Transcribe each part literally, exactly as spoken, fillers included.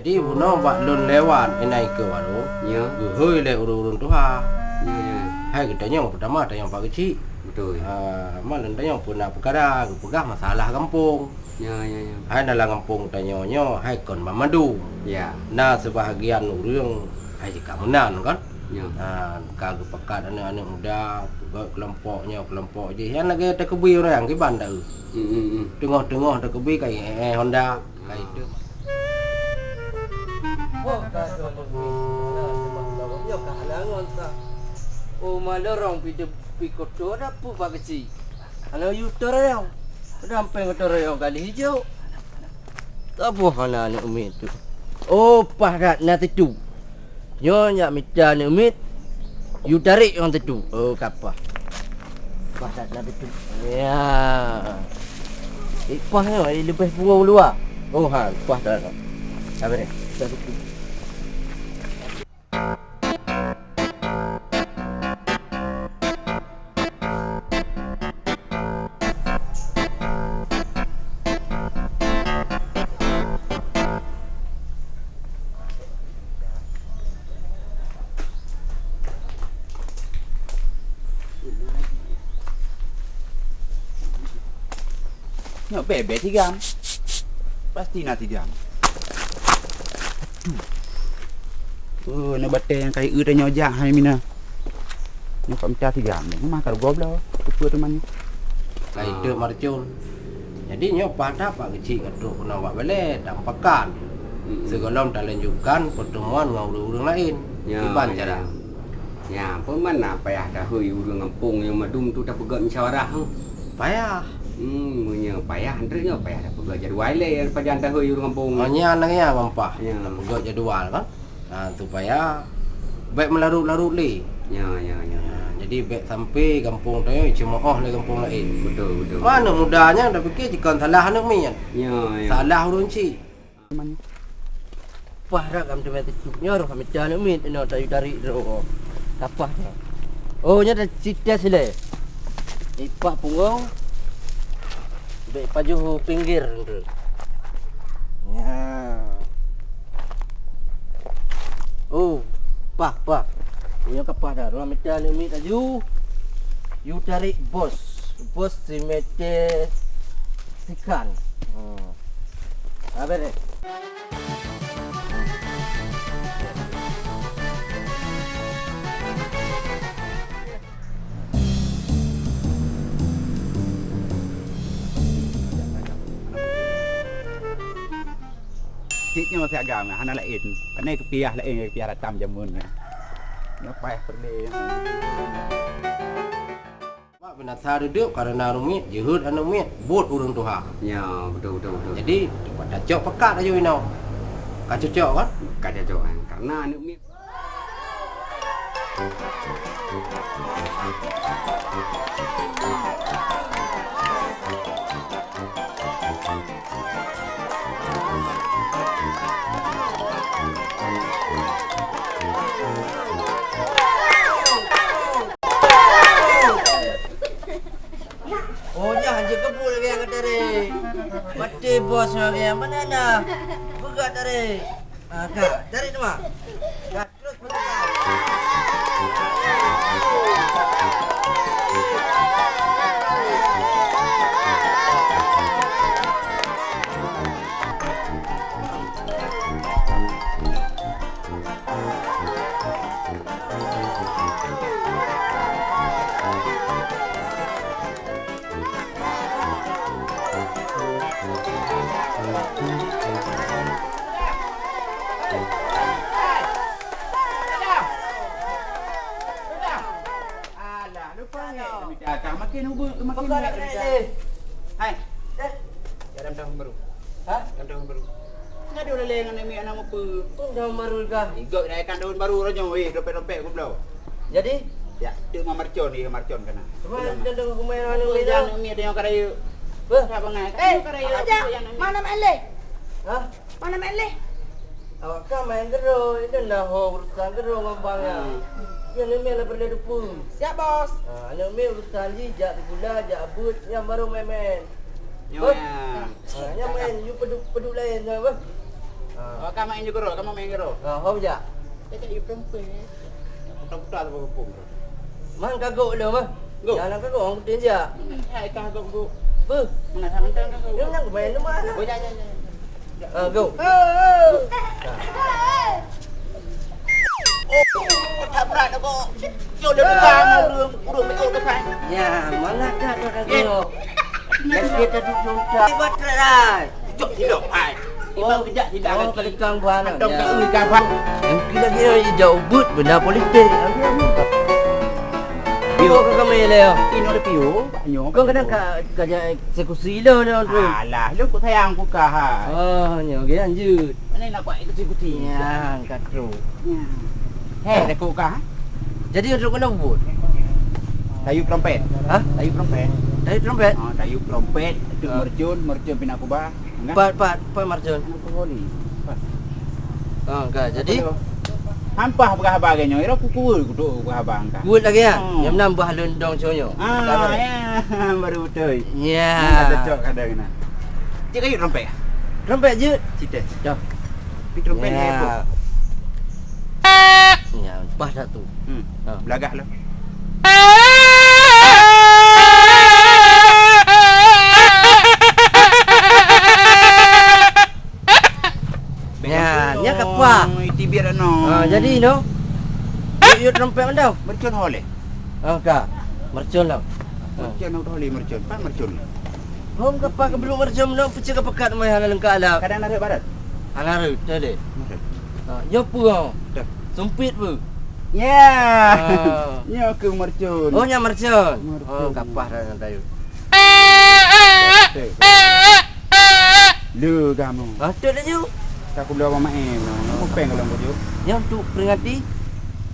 Di bunoe bak lôn lewat inan ikeue warong, ya, geuhôi lé ureuëng-ureuëng tuha. Ya, ya. Hai geutanyoe, peutama tanyong Pak Keuchik. Beutôi. Ha, ma lôn tanyong peue na peukara, geupeugah masalah gampông. Ya, ya, ya. Hai dalam gampông tanyoe nyoe hai kon banmandum. Ya. Na seubahagian ureuëng hai jika meunan kan. Ya. Ha, ka geupakat aneuëk-aneuëk muda, peugöt keulompok nyoe, keulompok jih. Nyan lagée takeubi ureuëng kiban ta eu. Hmm, hmm, hmm. Teungoh-teungoh takeubi kai eh, eh, honda. Kai teuh. Wah, ka nyoe ka halangan sa. Oh, malorong pi de-, pi kotor dah pu Pak Keuchik. Hana yue toroyong. Dampéng toroyong kali hijau. Taboh hana aneuëk miet tu. Oh, pah that na teutu. Nyoe nyak mita aneuëk miet, yue tarek nyang teutu. Oh, ka pah. Pah that na teutu. Ya. Eh, pah nyoe, eh, leubeh pungo luwa. Oh, ha, pah that. Sabar, eh. Dah teutu. Nyoe bèe-bèe tigam. Pasti na tigam. Aduh. Oh, na batèe nyang kai eu tanyoe jak hai mina. Nyoe ka mita tigam. Nyoe mah ka rugoe bloe. Peue teuma nyoe? Kai teuk marcon. Jadi nyoe paih that Pak Keuchik ka trok keunoe bak balè, tapakat. Hmm. Sigohlom talanjutkan pertemuan ngon ureueng-ureueng laén. Ya, kiban cara? Ya, peue mana payah tahôi ureueng gampông nyang mandum tu tapeugöt musyawarah, huh? Payah. Hmm, meunyoe payah, enteuk nyoe payah tapeugöt jadwal lé, pajan tahôi ureueng gampông. Oh, nyan lagèe nyan, Gampah. Ya. Tapeugöt jadwal kan? Ha, supaya bèk meularot-larot lé. Ya, ya, ya. Ha, jadi bèk sampai gampông tanyoe ceumoh lé gampông laén. Betul, betul. Mana muda nyan tapiké jikon salah aneuk miet. Ya, ya. Salah ureueng chik. Pah rak gam teumé teucuk nyoe roh mita aneuk miet inoe tayue tarék droe. Kapah nyoe. Oh, nyoe dah sites lé. Ipah punggong. Bèk pajoh pinggir tu. Ya. Oh, pah, pah. Nyoe kapah dah. Roh mita aneuk miet laju. Yue tarék bos. Bos simete sikan. Hmm. Habéh deh. Cit nyoe siagam, hana laén. Pane keupiah laén, keupiah ratam jameun. Nyoe paih peureulée. Mak binasa reudeup kareuna aneuk miet, jeuhet aneuk miet, buet ureueng tuha. Ya, betul, betul, betul. Jadi, tacok pakat laju inoe. Ka cocok kan? Ka cocok kan? Karena aneuk miet. Oh, nyan hanjeuet keubuet lagèe nyang ka tarék. Maté bos lagèe nyang mana na? Peugah tarék. Ah, ka, tarék teuma. Ka, terus peugah. Alah, lupa ni. Kami datang makin ubah, makin. Bukan nak kena ni. Hai. Eh. Ya, dalam tahun baru. Ha? Dalam tahun baru. Ngadu leleng aneuk miet aneuk mupe. Tahun baru kah? Igok naikkan tahun baru roh nyoe, weh, dompet-dompet goblok. Jadi? Ya, tu mah mercon, iya mercon kana. Cuma ada tu kumai aneuk miet. Jangan aneuk miet yang kada yuk. Beh. Tak bangai. Eh, kada yuk. Mana main leh? Ha? Mana main leh? Awak kan main gero, itu dah ho urusan gero ngambang ya. Hmm. Ya, aneuk miet lah perlu depu. Siap, Bos. Ha, aneuk miet urusan ji, jak sikula, jak abut, yang baru main-main. Nyoe. Bos. Ya. Ha, yang main, you peduk, peduk lain, apa? Oh, ka main juga, ka main juga. Ah, ho jak. Cacak yue trompet. Putar-putar tu bagampung. Man kagok lom, ah. Gok. Jangan kagok, orang kutin jak. Hai kagok, gok. Beuh. Mana tak mentang kagok? Dia nak main rumah lah. Oh, ya, ya, ya. Ah, gok. Oh, tak berat dah, gok. Yo, dah buka, urung, urung, urung, urung. Ya, mana dah tu dah, gok. Dah sikit dah duduk, dah. Hebat, dah. Cok silap, hai. Ibang kejak sidang lagi. Lekang buah anak. Antong tak ui kabang. Yang kira-kira ijak ubut benda politik. Pio ke kami le. Ino de pio, nyo. Kau kadang ka kerja eksekusi lo nyo tu. Alah, lu kok sayang ku kah, hai. Oh, nyo ge lanjut. Mana nak buat eksekusi? Ya, kacau. Ya. Heh, dah kok kah? Jadi untuk kena ubut. Tayub trompet. Hah? Tayub trompet. Tayub trompet? Ah, tayub trompet, tu mercun, mercun pina kubah. Pat, pat, pat mercun. Ah, ka, jadi? Hampah peugah haba lagèe nyoe, ira ku kuweuet kuduek peugah haba angka. Kuweuet lagèe nyan? Hmm. Nyang meunan bah lôn dong conyoe. Ah, ya, baru beutôi. Ya. Nah, cocok kada kena. Cik kayu trompet. Trompet jeuet. Cita. Dah. Tapi trompet ni apa? Ya, pas satu. Hmm. Ha. Belagak lah. Ya, nya kapah. Iti biar no. Ha, jadi no. Yuk, yuk trompet mantau. Mercon hole. Ha, ka. Mercon lah. Ha. Mercon hole mercon. Pak mercon. Hom kapah ke belum mercon no, pecah ke pekat mai hana lengkap lah. Kadang narik barat. Hana rut, dah deh. Narik. Ha, nyo peue? Dah. Sumpit peue? Ya. Ha. Nyo ke mercon. Oh, nya mercon. Mercon. Oh, kapah dah nyan tayu. Le kamu. Ah, tu laju. Tak aku belum main. Kamu peng kalau baju. Yang untuk peringati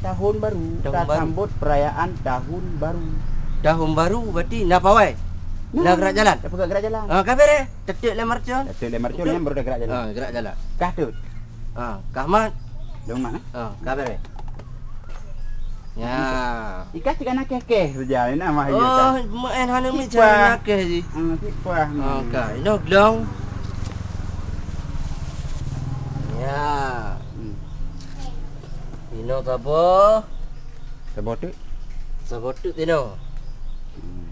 tahun baru. Tahun baru. Sambut perayaan tahun baru. Tahun baru berarti na pawai. Na gerak jalan. Dah peugah gerak jalan. Ah, kabar eh? Tetek le mercon. Tetek le mercon yang baru dah gerak jalan. Ah, gerak jalan. Kah tu? Ah, kah mat. Dong mat eh? Ah, kabar eh? Ya. Ika cik anak keh-keh saja, ini nama dia. Oh, main hana mi cara nakeh ji. Ah, sipah. Ah, ka. Ino glong. Ya. Hmm. Ino sabo. Sabo tu? Sabo tu ino. Hmm.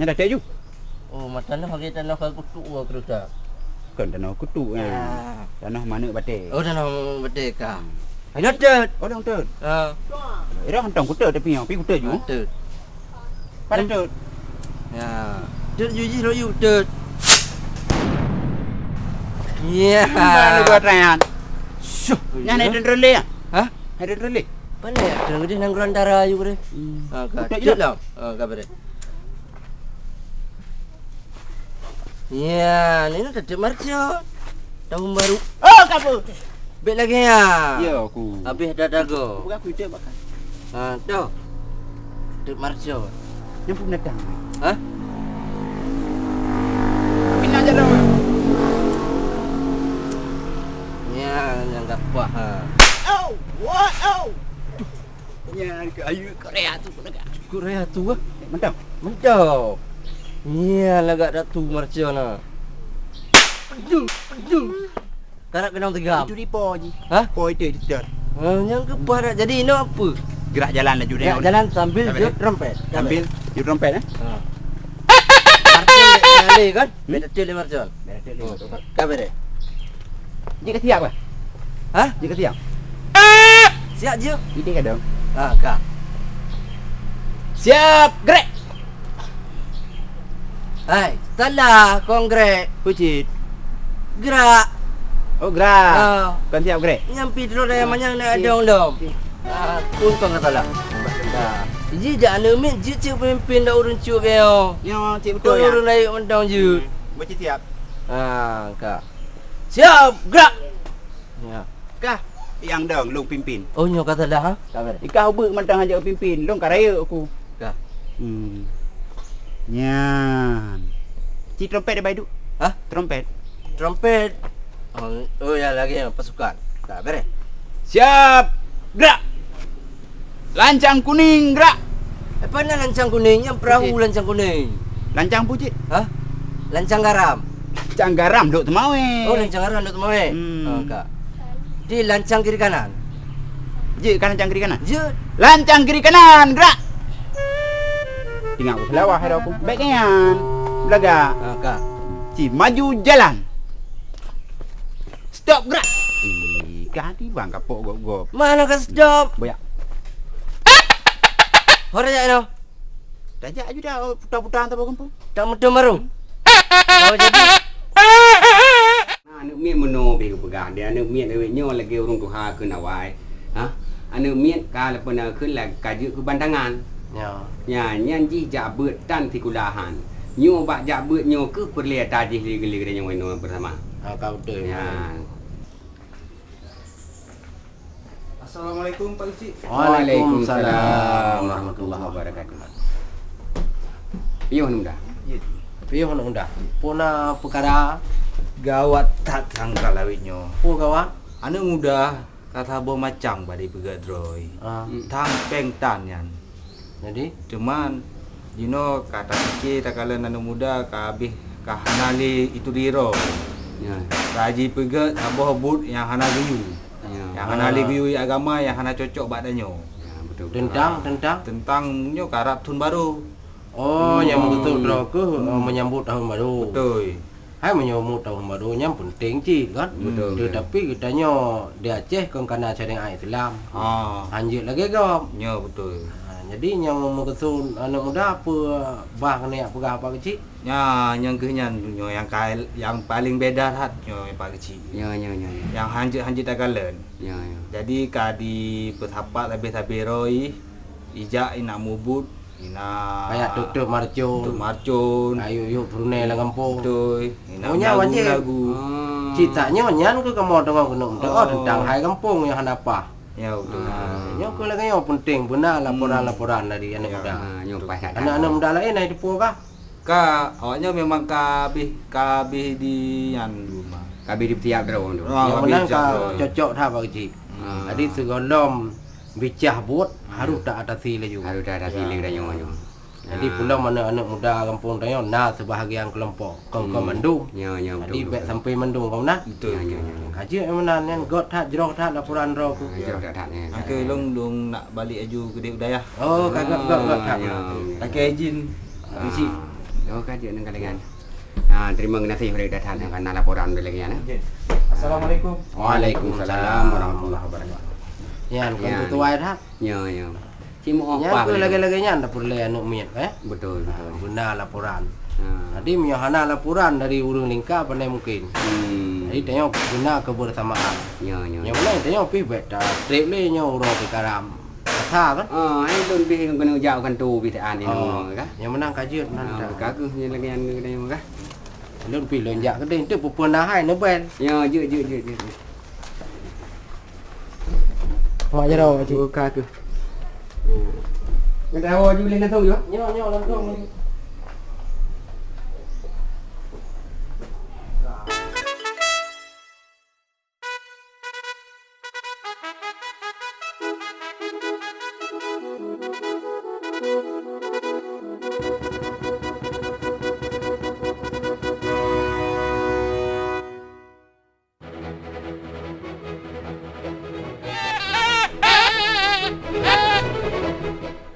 Nya dah teju. Oh, mata noh lagi tanoh ka kutuk wa kerusa. Bukan tanoh kutuk kan. Ya. Tanoh manuk batai. Oh, tanoh batai ka. Hmm. Ina tet. Oh, dah tet. Ha. Ira hantong kutuk tapi yang pi kutuk ju. Tet. Pada tet. Ya. Tet ju ji royu tet. Ya. Mana gua tanya? Syuh. Yang ada trele ya? Hah? Ada trele. Mana ya? Trele nang gerantara ju kere. Hmm. Ha, ka. Tet lah. Ha, ka bere. Ya, ni nak tetap mercon. Tahun baru. Oh, kamu. Bek lagi ya. Ya, aku. Habis dah dago. Bukan aku ide makan. Ha, tu. Tetap mercon. Yang pun datang. Hah? Minat je dah. Ya, yang gapah ha. Oh, what? Oh. Nya ke ayu Korea tu pun agak. Korea tu ah. Mantap. Mantap. Nya lagak datu mercon ah. Aduh, aduh. Karak kenang tegam. Itu di po ji. Hah? Po itu di jar. Ha, nyang ke parak jadi ino apa? Gerak jalan laju deh. Gerak jalan sambil jut trompet. Sambil jut trompet eh? Ha. Mercon lagi kan? Hmm? Beda tu lima ratus. Beda tu lima ratus. Ka bere. Jika siap kah? Hah? Jika siap. Siap je. Ini kadang. Ha, ka. Siap, gerak. Hai, salah kong gerak. Pucit. Gerak. Oh, gerak. Ha. Kan siap gerak. Nyampi terus dah yang manyang nak ada orang dong. Ah, pun kau kata lah. Ji jak aneuk miet jeuet cek pemimpin dak ureueng cuk keu nyoe. Nyoe cek beutôi. Ureueng rayeuk mantong jeuet. Beuci siap. Ha, ka. Siap, gerak. Ya. Kah yang dong lôn pimpin. Oh, nyoe kata dah ha. Sabar. Ikah ubeuk mantong hana pimpin, lôn ka rayeuk aku. Ka. Hmm. Nyan. Ci trompet dah baidu. Hah? Trompet. Trompet. Oh, oh ya lagi ya, pasukan. Tak beres. Siap. Gerak. Lancang kuning gerak. Apa nak lancang kuning? Yang perahu lancang kuning. Lancang pucit. Hah? Lancang garam. Lancang garam dok teumawé. Oh, lancang garam dok teumawé. Hmm. Oh, ka. Di lancang kiri kanan. Jeuet ka lancang kiri kanan? Jeuet. Lancang kiri kanan, gerak! Ingat aku selawah ada aku. Baik nyan. Belagak. Ha, ka. Ci maju jalan. Stop gerak. Ih, ka hati bang kapok gop-gop. Mana ka stop? Boyak. Hora jak noh. Tajak aju dah putar-putar antar bawah gampông. Tak meuteum baru. Oh, jadi. Aneuk miet meunoe beh geupeugah, di aneuk miet awét nyoe lagée ureuëng tuha kheun awai. Ha? Aneuk miet ka leupah na kheun la-, ka jeuet keu bantangan. Ya. Nya, nyan jih jak beuet tan sikulahan. Nyoe bak jak beuet nyoe keuh peureulée ata jih lé-, lé geutanyoe inoe beusama. Ha, ka beutôi. Ya. Assalamualaikum, Pak Geuchik. Waalaikumsalam warahmatullahi wabarakatuh. Piôh aneuk muda. Piôh aneuk muda. Peue na peukara? Gawat that sangka lawét nyoe. Peue gawat? Aneuk muda ka saboh macam bak jipeugét droe. Ah. Tam péng tan nyan. Jadi? Cuman, jinoe ka tapike takalon aneuk muda ka habéh ka hana lé itu diro. Ya. Ka jipeugét saboh buet nyang hana geuyue. Ya. Nyang hana lé geuyue agama, nyang hana cocok bak tanyoe. Ya, betul, betul. Teuntang, teuntang? Teuntang nyoe karab thon barô. Oh, nyang meukeusut droe keuh, eh, menyambut tahun baru. Betul. Hai meunyoe muet tahun baru nyan peunteng cit kan? Betul, betul. Teutapi geutanyoe di Aceh kon kana syariat Islam. Ha. Hanjeuet lagée gob. Nyo betul. Ha, jadi nyang meukeusut aneuk muda peue bah keuneuk peugah Pak Geuchik? Nya, nyang keuh nyan nyoe nyang ka-, nyang paléng beda that nyoe Pak Geuchik. Nyo, nyo, nyo, nyo. Nyang hanjeuet-hanjeuet takalon. Nyo, nyo. Jadi ka dipeusapat sabé-sabé roh ih, ijak inak mubut. Ina. Kayak tutup marcon. Tutup marcon. Kayu yuk purune lam gampông. Betul. Ina. Oh, nya lagu, wajib. Lagu. Ah. Cita nyoe nyan keuh kamoe teungoh keuneuk meudoa tentang hai gampông nyang hana paih. Ya, betul. Ah, nyoe keuh lagée nyoe penting beuna laporan-laporan dari aneuk muda. Ah, nyoe paih that. Aneuk-aneuk muda laén hai teupeue kah? Ka, awaknyoe memang ka habéh, ka habéh di nyan dulu mah. Ka habéh dipeusiap droe dulu. Ah, habéh dipeusiap droe. Yang menang ka cocok that bak cik. Hmm. Jadi sigohlom bicah buet, harôh taatasi laju. Harôh taatasi laju. Jadi, peulom aneuk-aneuk muda gampông tanyoe na seubahagian keulompok. Kon-kon mandum. Ya, ya, betul. Jadi, bèk sampai mandum kon meunan. Betul, betul. Ya, ya, ya. Ka jeuet meunan nyan, göt that, jroh that laporan droe keuh. Ah, jroh that, that, ya. Angke lôn, lôn nak balik aju keudeh u dayah. Oh, ka göt, göt, göt that. Ya, ya. Lakèe izin. Ah. Bisi. Oh, ka jeuet nang kalengan. Ah, terima kasih beri datang yang kana laporan dari lagi ya. Assalamualaikum. Waalaikumsalam warahmatullahi wabarakatuh. Nyan, kon tuai that. Ya, ya. Cuma nyan apa keuh lagèe-lagèe nyan dapur lé aneuk miet, eh? Betul, betul. Beuna laporan. Ha. Jadi, meunyoe hana laporan dari ureueng lingka, pandai mungkin. Hmm. Jadi, tanyoe beuna kebersamaan. Ya, ya. Nyang beuna tanyoe pih bèk ta trép lé nyoe uroe sikaram. Asa kan? Ah, eh, lôn pih keuneuk jak kanto pih teuan di rumoh kah? Nyang meunan ka jeuet nan. Ah, ka keuh nyan lagèe nyan keuh nyan kah? Lôn pih lôn jak keudeh, enteuk peue-peue na hai neubel. Ya, jeuet, jeuet, jeuet, jeuet. Mak jaroe, cik. Buka tu. Nyoe dah awak je boleh langsung je, Mak? Nyoe, nyoe, langsung.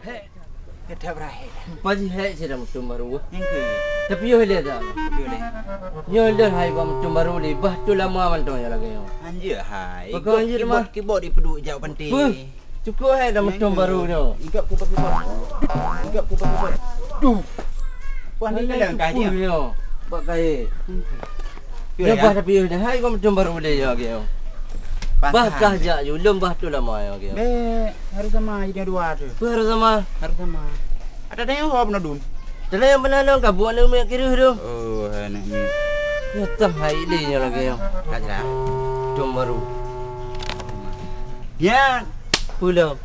Hék, ka that beuhai. Pasti hék sidang mutum baru, eh. Nyang keu? Tapi yoh lé dah. Yoh lé. Yoh lé hai bak mutum baru lé. Bah tu lama mantong ya lagèe nyoe. Anjir hai. Pakon anjir mah? Kibot, kibot dipeuduek jak pantai. Beuh. Cukôp hai dah meutom baru nyoe. Igap kubah-kubah. Igap kubah-kubah. Duh. Puan ni dalam kah dia? Nyoe. Bak kayèe. Nyoe bah tapi dah hai kau meutom baru lé ya ke. Bah kah jak ju lom bah tu lama ya ke. Be, harus sama jadi dua tu. Harus sama. Harus sama. Ada dah yang hop nadum. Teuleu beuna lôn ka buet aneuk miet keu deuh. Oh, hai aneuk miet. Nyoe tam hai lé nyoe lagèe nyoe. Ka jeulaih. Dong baru. Nyan. Peue lom?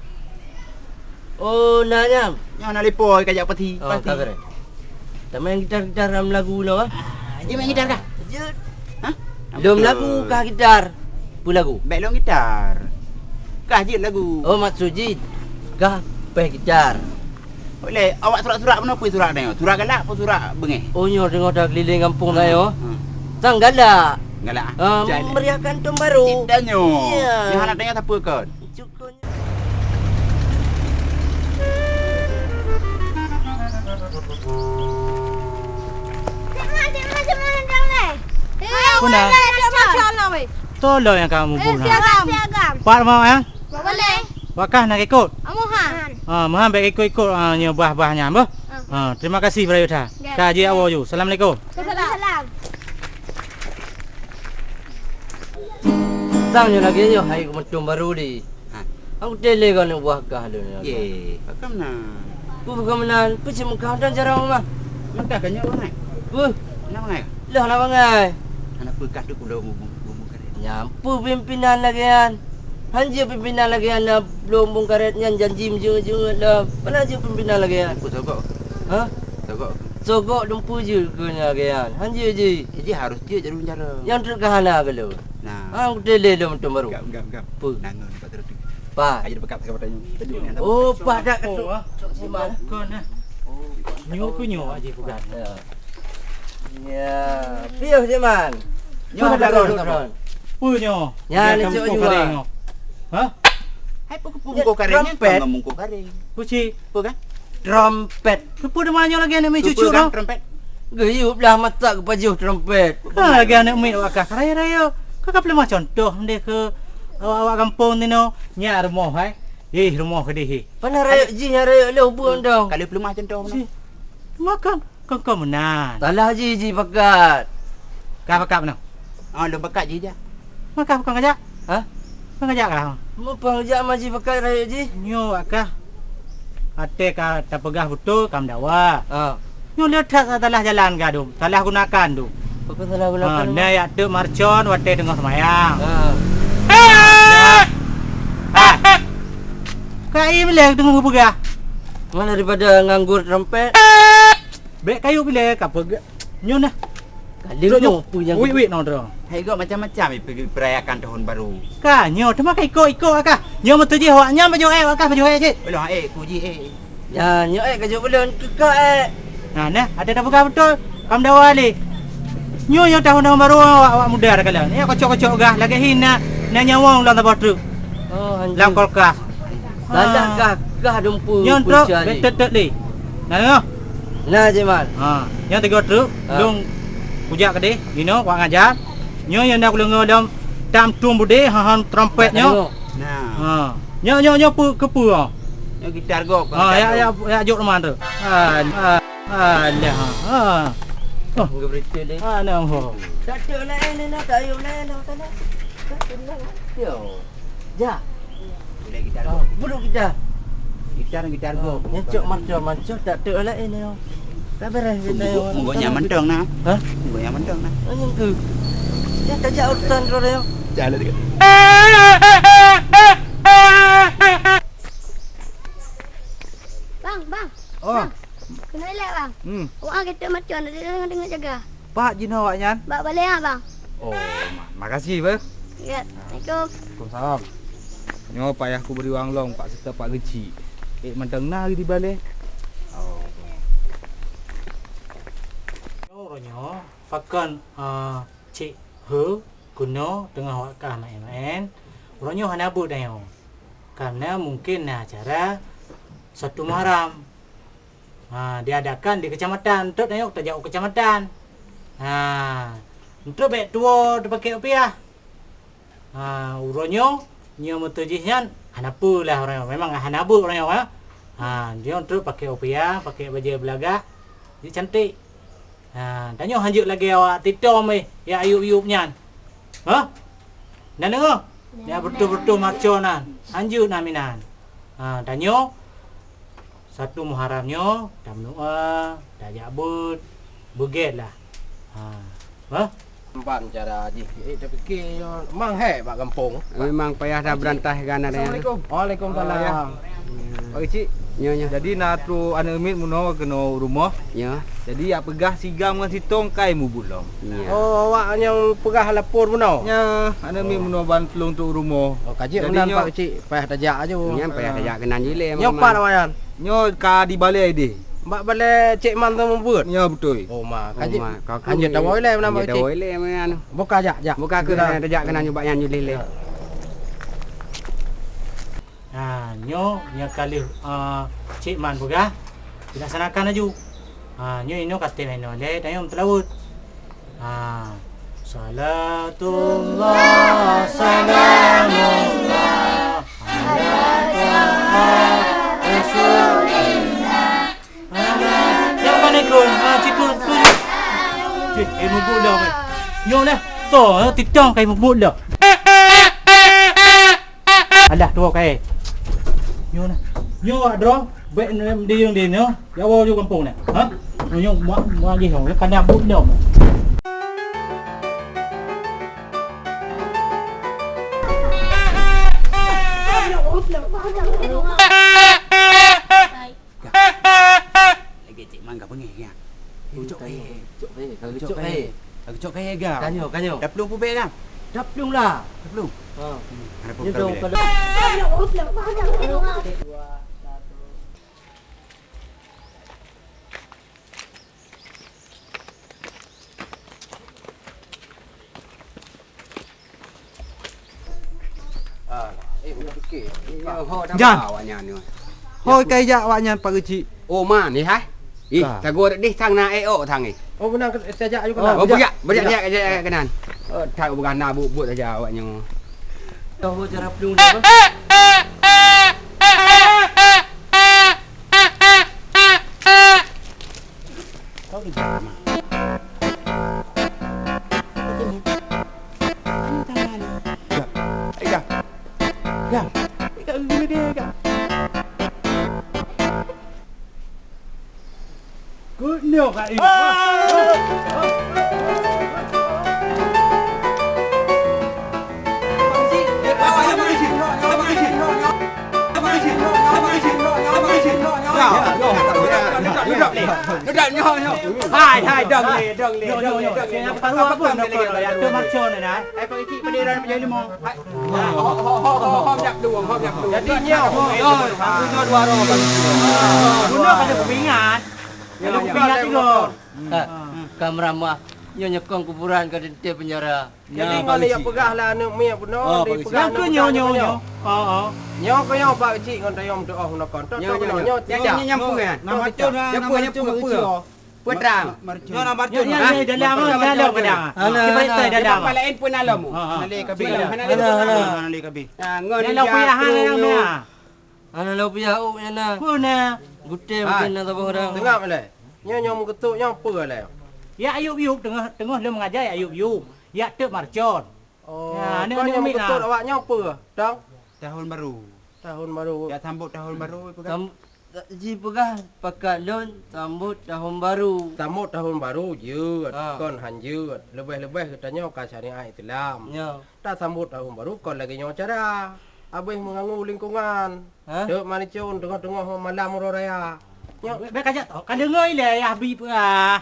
Oh, na nyan. Nyan na lipoi ka jak pati. Oh, pati. Ka beureh. Tamèn gitar-gitar lam lagu nyoe, ah? Ah, jeuet main gitar kah? Jeuet. Hah? Lom lagu kah gitar? Peue lagu? Bèk lom gitar. Kah jeuet lagu. Oh, maksud jih kah pèh gitar? Boleh, awak surak-surak meunoe peue surak tanyoe? Surak galak peue surak beungèh? Oh, nyoe teungoh takeulileng gampông tanyoe. Hmm. Sang galak. Galak, ah? Ah, jadi. Memeriahkan tahun baru. Tidak nyo. Iya. Nyo hana tanya siapa kon. Cukup. Cik Man, Cik Man, Cik Man, datang, eh. Eh, Puna. Boleh, Cik Man. Tolong yang kamu Eh, puna. Siagam. Siagam. Pak mau ya? Boleh. Wakah nak ikut? Amuhan. Ah, Muhan baik ikut-ikut ah, nyo bah-bah nyan bah. Ah. Ah, terima kasih Berayu Tha. Ya. Ka ji awak ju. Assalamualaikum. Waalaikumsalam. Sang nyoe lagèe nyoe hai keumeutong barô di. Ha. Aku tele kau nak buah kah lôn. Ye, pakam na. Peue pakam meunan? Peue cit meukah dan jarang mah. Meukah ka nyoe bangai. Peue? Na bangai? Lah na bangai. Hana peukah tu kulo bubung, bubung karét. Nyang peue pimpinan lagèe nyan? Han jeuet pimpinan lagèe nyan na bubung karét nyan janji meujeuet-jeuet lom. Pana jeuet pimpinan lagèe nyan? Peue sogok? Ha? Sogok. Sogok dumpeue jeuet keu lagèe nyan. Han jeuet jih. Jadi harus jeuet jarum jaroe. Nyang treuk ka hana keu lôn. Nah. Ha, kutele lôn meuteumèe baru. Gam, gam, gam. Peue? Nangon bak treuk. Pat. Ayo dekat sama tanya. Oh, pat dak ketuk. Cok siman. Kon nah. Oh, nyoe keu nyoe aja peugah. Ya. Ya, piôh siman. Nyoe ada ron. Peue nyoe? Ya, ni cok juga. Ha? Hai peue keu mungko kareng? Trompet. Mungko kareng. Peue cit? Peue kan? Trompet. Keupeue teuma nyoe lagèe aneuk miet cucu kan? Trompet. Geuyup lah masak geupajoh trompet. Ka lagèe aneuk miet awak kah rayeuk-rayeuk. Ka ka peuleumah contoh mendeh keu awak-awak gampông tinoe. Nyak rumoh hai. Ih, rumoh keudeh ih. Pana rayeuk jih nyang rayeuk lé hubung dong. Ka lheueh peuleumah contoh meunan. Makan. Kon-kon meunan. Salah jih, jih pakat. Ka pakat meunan? Oh, lôn pakat jih jak. Maka kon kajak? Hah? Kon kajak kah? Meupang jak ma jih pakat rayeuk jih? Nyoe kah? Até ka tapeugah beutôi ka meudawa. Ah. Nyoe le that salah jalan ka dum, salah gunakan dum. Apa salah gunakan? Ha, na jak teuk marcon watèe teungoh seumayang. Ah. Ah. Ka ie bilèe teungoh geupeugah. Mana daripada nganggur trompet? Bèk kayue bilèe ka peugah. Nyoe nah. Ka lheueh nyoe peue nyang wit-wit nyoe droe. Hai gok macam-macam ipeu-, perayakan tahun baru. Ka nyoe teuma ka ikot-ikot ka. Nyoe meutujoh awak nyan pajoh èk ka pajoh èk cit. Belom èk ku jih èk. Ya, nyoe èk ka jok ulôn keu kah èk. Nah, nah, ada dah peugah beutôi. Kam dawa lé. Nyoe nyoe tahun-tahun baru awak, awak muda dah kala. Nyoe kocok-kocok gah lagèe hina na nyawong lam saboh truk. Oh, anjing. Lam kulkas. Galak gah, gah dumpeue. Nyoe trok, bèk tet-tet lé. Na deungö? Na, Cik Man. Ha, nyang tiga truk, ha. Lôn kujak keudeh, inoe, wak ngajar. Nyoe nyang na kudeungö lom tam tueng beudé, ha, ha, trompet nyoe. Nah. Ha. Nyoe, nyoe, nyoe peue, keupeue, ha? Nyoe gitar gob, ha, gitar ya, gob. Ya, ya, jok teuma tu. Ha, ha, alah, ha. Oh. Nggak berita deh. Ha, nah, ho. Tak ada lain ni, nak tak ada lain dah sana. Yo. Ja. Boleh gitar gob. Buruk gitar. Gitar, gitar gob. Nyang cok mancor-mancor tak teuk laén nyoe. Tak beres kita nyoe. Munggo nyan mantong nah. Hah? Munggo nyan mantong nah. Nyang ke. Ya, tajak urusan kau dah. Jalan dia. Bang, bang. Oh. Bang. Keunoe ilèe, bang. Hmm. Awak kita macam ada dengar-dengar jaga. Pat jinoe awak nyan? Bak balèe ha, bang. Oh, ma-, makasih, beuh. Ya, assalamualaikum. Waalaikumsalam. Nyoe payah kubri wang lom, Pak Seuta, Pak Geuchik. Eh, mantong na di balèe. Oh. Uroe nyoe, pakon, eh, Cik He keunoe teungoh awak kah maén-maén. Uroe nyoe hana beuet tanyoe. Karena mungkin na acara satu Muharram. Ha, diadakan di kecamatan. Eunteuk tanyoe tajak u kecamatan. Ha, eunteuk bèk tuwoe teupaké kupiah. Ha, uroe nyoe, nyoe meuteujih nyan, hana peue lah uroe nyoe. Memang hana beuet uroe nyoe, ha. Ha, nyoe eunteuk paké kupiah, paké bajèe beulagak, jeuet cantik. Ha, tanyoe hanjeuet lagèe awak TikTok meh, nyang ayueb-yueb nyan. Hah? Na deungö? Nyang beutôi-beutôi maco nyan, hanjeuet na minan. Ha, tanyoe satu Muharram nyoe, tameudoa, tajak beuet, beugèt lah. Ha. Hah? Empat cara jih. Eh, tapike nyoe mang hai bak gampông. Memang payah dah beurantah gana dah. Assalamualaikum. Waalaikumsalam. Pak Geuchik. Nyoe, nyoe. Jadi na trôk aneuk miet meunoe keunoe u rumoh. Nyoe. Jadi jak peugah sigam ngon sitông kai mubuet lom. Nyoe. Oh, awak nyang peugah lapor meunoe? Nyoe, aneuk miet meunoe ban tulông trôk u rumoh. Oh, ka jeuet meunan Pak Geuchik, payah tajak aju. Nyan payah tajak keunan jilèe. Nyoe pat awak nyan? Nyoe ka di balèe deh. Bak balè Cék Man tu mubuet? Ya, beutôi. Oh, ma, ka jeuet. Hanjeuet tawoe ilèe meunan, Cék. Hanjeuet tawoe ilèe meunan. Buka jak, jak. Buka keu tajak keunan nyoe bak nyan nyoe lé. Ha, nyoe nyang ka lheueh, ah, Cék Man peugah, dilaksanakan laju. Ha, nyoe inoe ka tém inoe lé, dan nyoe meuteulaweuet. Ha. Salatullah, salamullah, ala taha Rasulillah. Ala, ya, assalamualaikum. Ha, cikgu, cikgu. Cih, eh, mubuk dah, weh. Nyoe dah. Toh, eh, titong kai mubuk dah. Alah, tuwoe kayèe. Nyoe nah. Nyoe awak droe, bèk neudeung di nyoe, ya woe ju gampông nah. Ha? Nyoe muak, muak jih nyoe, ka na buet lom. Lagèe Cék Man ka beungèh, ya. Geucok kayèe. Geucok kayèe. Geucok kayèe. Geucok kayèe, ga. Ka nyoe, ka nyoe. Daplueng peubèk, ga? Daplueng lah. Daplueng? Ha. Hmm, ada nyoe program dong, dia. Kalau Ah, eh, udah fikir. Jan. Ho ka jak awaknyan, Pak Keuchik? Oh, man, eh, hai? Ih, ka. Tagoe deh sang na, eh, oh, sang, eh. Oh, beuna, tajak aju keunan. Oh, bujak, bujak, jak, jak, jak keunan. Oh, tak peugah na buet-buet saja awaknyan. Tahu cara pelung dia. Kau ni. Ika. Ika. Ika, gini deh, Ika. Good nyoe, Kak. Hai, hai, dong lé, dong lé, dong lé, dong lé. Nyoe, nyoe, nyoe. Saya paruh pun nak kau ya, tu macam ni nah. Hai, Pak Keuchik, pada orang menjadi limau. Hai. Ho, ho, ho, ho, ho, ho, jak dulu, ho, jak dulu. Jadi nyoe, nyoe, aku nyoe dua orang. Guna pada pepingat. Ya, ya. Pepingat tiga. Ha, ka meuramah. Nyoe nyekong kuburan ka teuntèe penjara. Jadi, ya, ngon lé Pak Keuchik, peugah lah aneuk miet bunoe, oh, Pak Keuchik, dipeugah nyang aneuk keu nyoe, bunoe, nyoe, nyoe. Oh, oh. Nyoe keu nyoe Pak Keuchik ngon tayong meutuoh nyoe kon. Nyoe, nyoe, nyoe. Nyoe, nyoe, nyoe, nyoe. Nama tu dah, nama tu Pak Keuchik. Peue trang? Nyoe nama tu. Nyoe, nyoe, nyoe, dalam, dalam, dalam. Hana, hana. Hana laén pun alom. Ha, ha. Hana lé kabeh. Hana lé kabeh. Ha, ngon ijak tu. Hana lôn piah ôk nyan na. Peue na? Gutèe mungken na saboh ureueng. Teungab lé. Nyoe, nyoe meukeusut nyoe peue lé? Yak yup-yup teungoh, teungoh lôn mengaja yak yup-yup. Yak teuk marcon. Oh, ya, aneuk, kon aneuk nyang miet meukeusut na. Awak nyoe peue, Tong? Tahun baru. Tahun baru. Yak sambot tahun baru peugah. Sam-, jipeugah pakat lôn sambot tahun baru. Sambot tahun baru jeuet, ah, kon han jeuet. Leubeh-leubeh geutanyoe ka syariat Islam. Ya. Tasambot tahun baru kon lagèe nyoe cara. Abéh meuganggu lingkungan. Hah? Teuk marcon teungoh-teungoh malam uroe raya. Nyoe. Bèk kajak tau. Ka deungoe ilèe ayah bi peugah.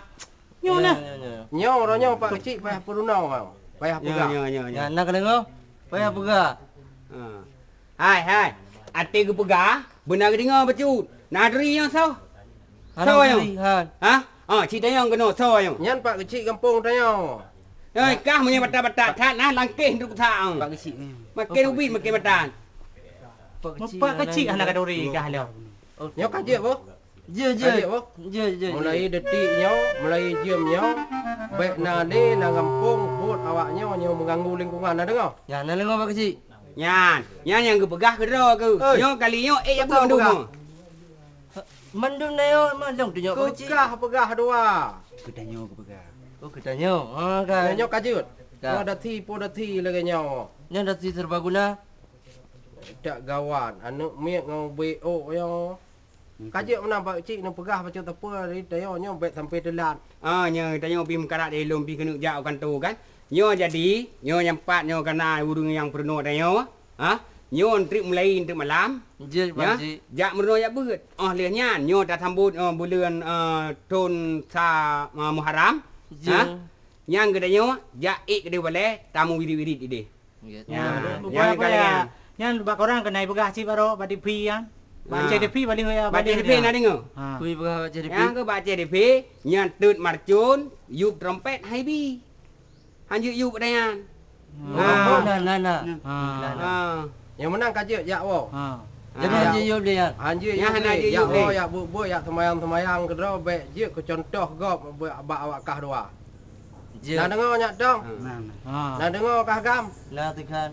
Nyoe nah. Ya, ya, ya. Nyoe uroe nyoe Pak Keuchik payah peurunoe, payah peugah. Ya, ya, ya, ya. Nah, na ka deungoe? Payah peugah. Ha. Hai, hai. Até geupeugah, beuna geudeungoe bacut. Na turi nyoe soe? Soe nyoe? Hana turi, han. Ha? Ha, cit tanyong keunoe soe nyoe? Nyan Pak Keuchik gampông tanyoe. Hei, kah meunyoe batat-batat that na langkéh duek that. Pak Keuchik. Makin ubit makin batat. Pak Keuchik hana ka turi kah lom. Nyoe ka jeuet boh? Jeuet, jeuet. Ka jeuet boh? Jeuet, jeuet. Mulai detik nyoe, mulai jeuem nyoe, bèk na lé lam gampông buet awak nyoe nyang meuganggu lingkungan, na deungoe? Nyan, na deungoe Pak Keuchik. Nyan, nyan nyang geupeugah keudroe keuh. Oi. Nyoe kali nyoe, eh, ya beutôi mandum. Mandum na nyoe, mandum tu nyoe Pak Keuchik. Keu kah peugah dua. Keu tanyoe geupeugah. Oh, keu tanyoe. Ha, kan. Nyoe ka jeuet. Ka. Nyoe dati po dati lagèe nyoe. Nyoe dati serbaguna. Tak gawan, aneuk miet ngon ubé ôk nyoe. Ka jeuet meunan Pak Keuchik neupeugah bacut teupeu dari tanyoe nyoe bèk sampai teulat. Ah, nyoe tanyoe pih meukarat lé lôn pih keuneuk jak u kantô kan. Nyoe jadi, nyoe nyang pat nyoe ka na ureueng nyang peurunoe tanyoe. Ha? Nyoe treuk mulai treuk malam. Jeuet, Pak Keuchik. Jak meurunoe jak beuet. Oh lheueh nyan nyoe tasambot, oh, buleuen, eh, thon sa, eh, Muharram. Jeuet. Ha? Nyang geutanyoe jak ék keudéh balèe tamu wirit-wirit idéh. Nyan, nyan bak korang keuneuk peugah cit baroe bak T V nyan. Bak C D P paléng ya, bak C D P na deungoe. Ha. Kui peugah bak C D P. Nyang keu bak C D P, nyan teut marcon, yup trompet, hai bi. Han jeuet yup dayaan. Ha. Oh, na, na, na. Ha. Na, na. Ha. Nyang meunang ka jeuet jak woe. Ha. Ha. Jadi han jeuet yup dayaan. Han jeuet yup dayaan. Nyan hana jeuet yup dayaan. Jak woe, jak buet-buet, jak seumayang-seumayang keudroe, bèk jeuet keu contoh gob bak, bak awak kah dua. Jeuet. Na deungoe nyak dong? Ha. Na, na. Ha. Na deungoe kah gam? Na, Tuhan.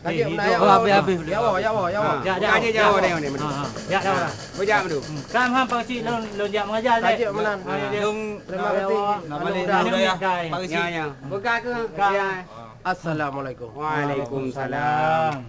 Ka jeuet meunan, ya, habéh, habéh. Ya, ya, ya. Ha. Jak, jak, jak, jak. Ha, ha. Jak, jak. Beujak dulu. Hmm. Kam han Pak Cik lôn, lôn jak mengajar. Ka jeuet meunan. Ha, ya, ya. Terima kasih. Anu, dah. Pak Cik. Ya, ya. Peugah ke? Ka. Ya. Assalamualaikum. Waalaikumsalam.